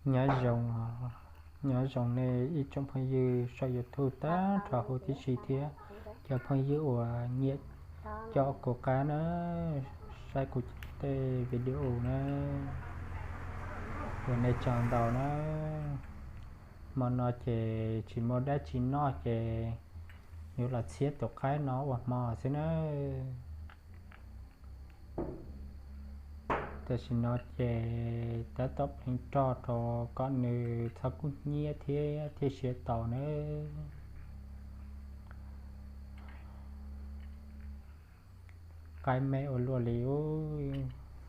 Nyob zoo, nyob zoo nej ib tsoom phooj ywg saum YouTube tag nrho huv tib si thiab cov phooj ywg uas nyiam coj kuv qab na, saib kuv tej video na, ua nej tsaug ntau na. Hmo no ces tsis muaj dab tsi noj ces yuav los txhiab tus qaib no ua hmo xwb na. Tam sim no ces tab tom pleev roj rau kom nws txhob kub hnyiab thiab thiaj siav tau na. Qaib me ua luaj li,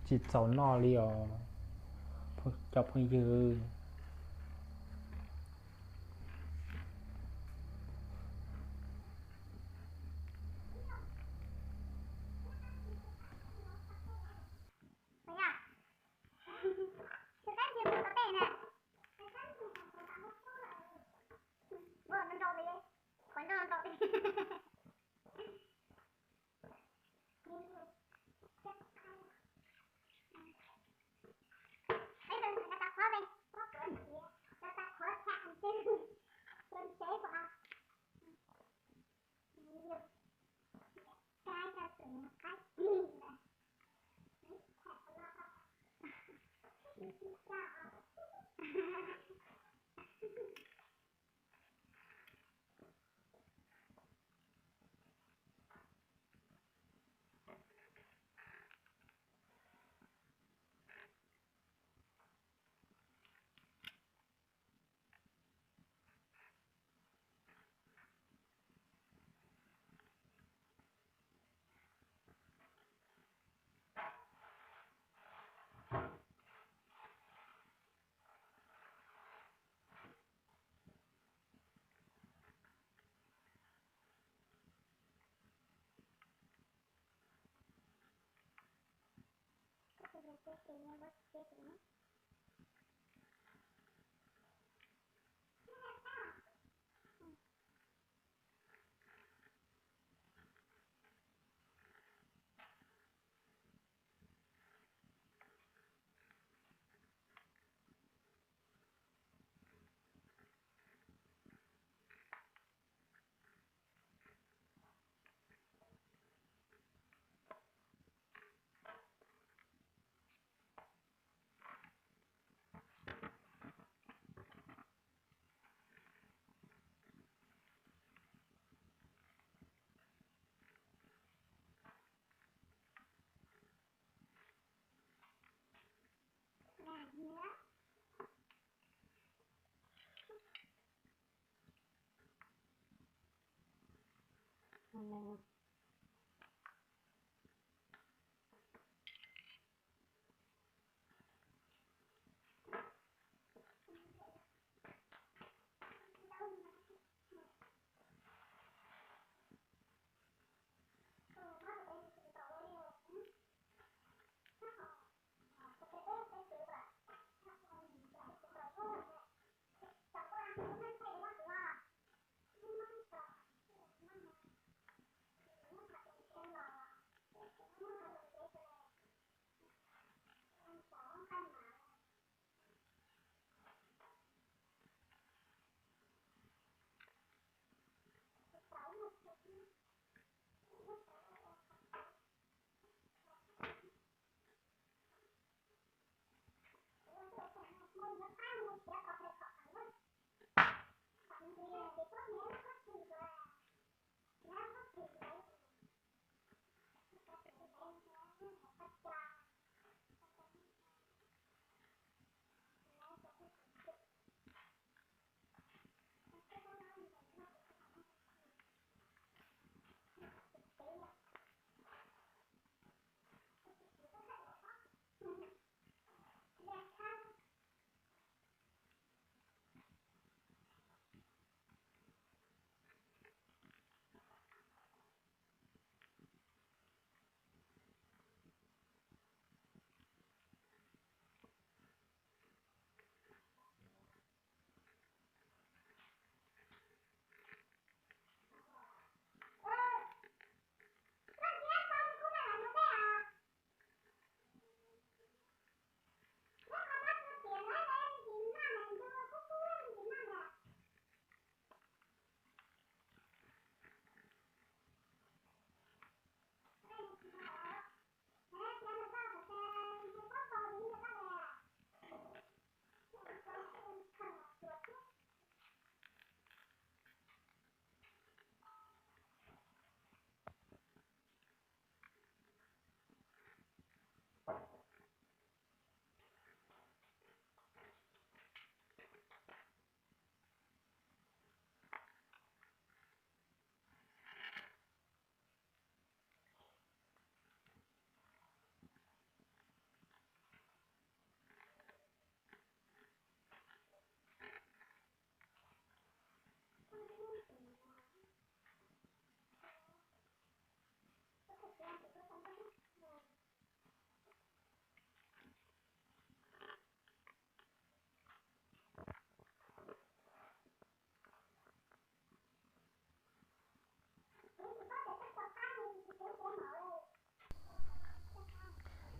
tsis txaus noj li os cov phooj ywg.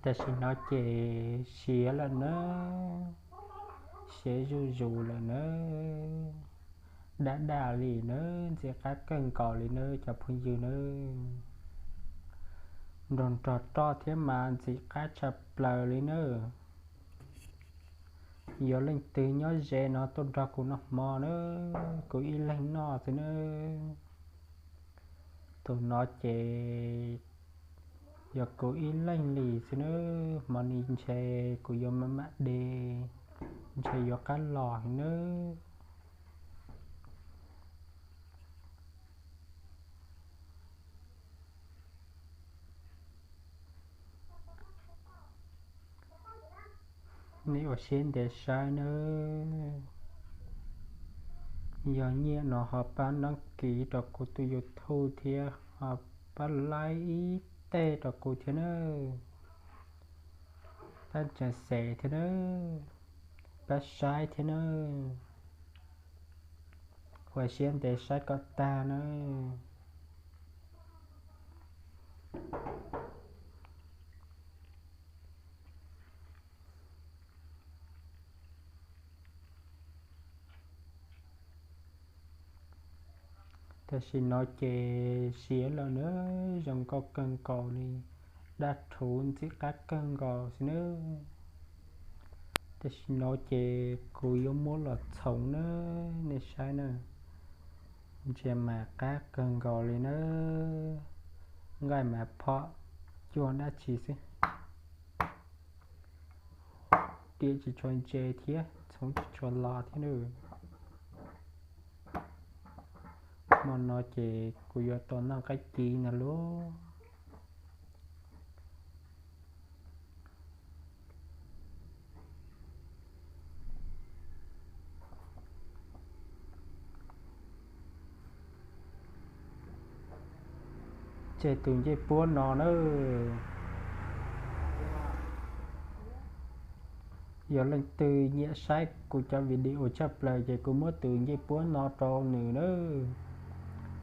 Tam sim no ces siav lawm nawb, siav zuj zus lawm nawb, daj daj li nawb, ntxim qab kawg nkaus li nawb cov phooj ywg nawb. Nrog nrog roj thiab mas ntxim qab tshaj plaws li nawb. Yog leej twg nyob ze no tuaj nrog kuv noj hmo nawb, kuv ib leeg noj xwb nawb. Tus no ces yog kuv ib leeg li xwb nawb, hmo ni ntshe kuv yuav maj mam de, ntshe yuav qab los nawb. Nej ua siab ntev saib nawb. Yog nyiam no ho pab nab kiv rau kuv tus YouTube thiab ho pab like ib teg rau kuv thiab nawb. Pab tsa xes thiab nawb, pab saib thiab nawb. Ua siab ntev saib kom tag nawb. Tam sim no ces siav lawm nawb, zoo nkauj kawg nkaus li, daj rhuv ntxim qab kawg nkaus xwb nawb. Tam sim no ces kuv yuav muab los txhoov nawb, nej saib nawb. Ntsia mas qab kawg nkaus li nawb, nqaij mas phom cuag dab tsi xwb. Diam tsis tshua ntse thiab txhoov tsis tshua los thiab nawb. Hmo no ces kuv yuav tau noj qaib ci no lauj. Tseg tus ncej puab no nawb. Yog leej twg nyiam saib kuv cov video tshaj plaws ces kuv muab tus ncej puab no rau nws nawb.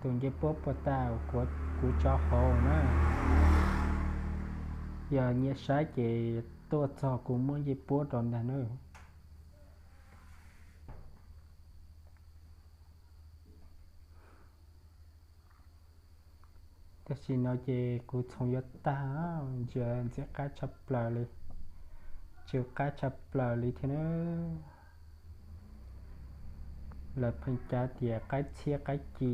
Tus ncej puab puag ta kuv tso hauv na. Yog nyiam saib ces tuaj txog kuv muab ncej puab rau ntag nawb. Tam sim no ces kuv txhoov yuav tag, ntsia ntxim qab tshaj plaws li, tsw qab tshaj plaws li thiab nawb. Lawv pheej cav tias qaib txhiab qaib ci,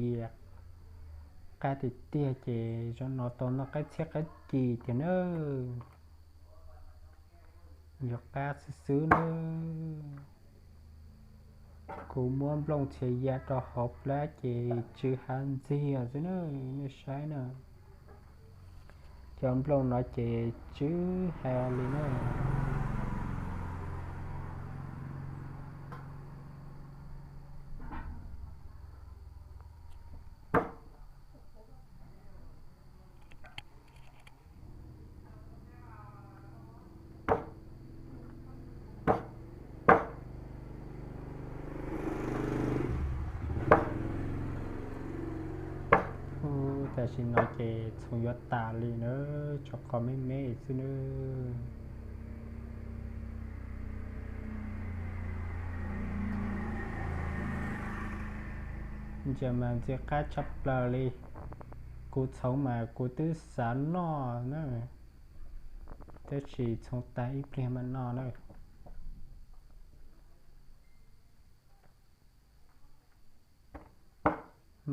qab tiag tiag ces zaum no tau noj qaib txhiab qaib ci tiag nawb. Yog qab xwb xwb nawb. Kuv muab nplooj txhia ya rau hauv plab ces tsw hav ntxiag xwb na, nej saib na. Cov nplooj no ces tsw hav li na. Tam sim no ces txhoov yuav tas li na, tshuav qhov me me xwb nawb. Ntsia mas ntxim qab tshaj plaws li. Kuv txhoov mas kuv twb xav noj na, tab sis txhoov tas ib pliag mam noj na.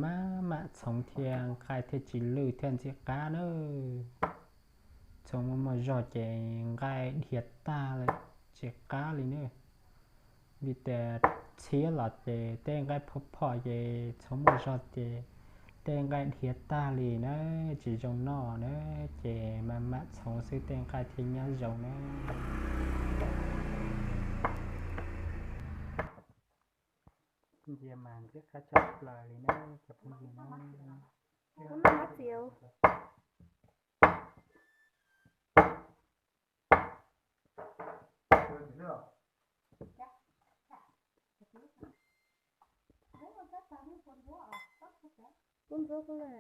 Maj mam txhoov thiab nqaij thiaj tsis lwj thiaj ntxim qab na. Txhoov muaj muaj zog ces nqaij dhia tag lawm tsis qab li na. Vim tias txhiab los ces tej nqaij phom phom ces txhoov muaj zog ces tej nqaij dhia tag li na, tsis zoo noj na. Ces maj mam txhoov xwb tej nqaij thiaj nyob zoo na. Ntsia mas ntxim qab tshaj plaws li na cov phooj ywg na. Kub ntsuab kub le.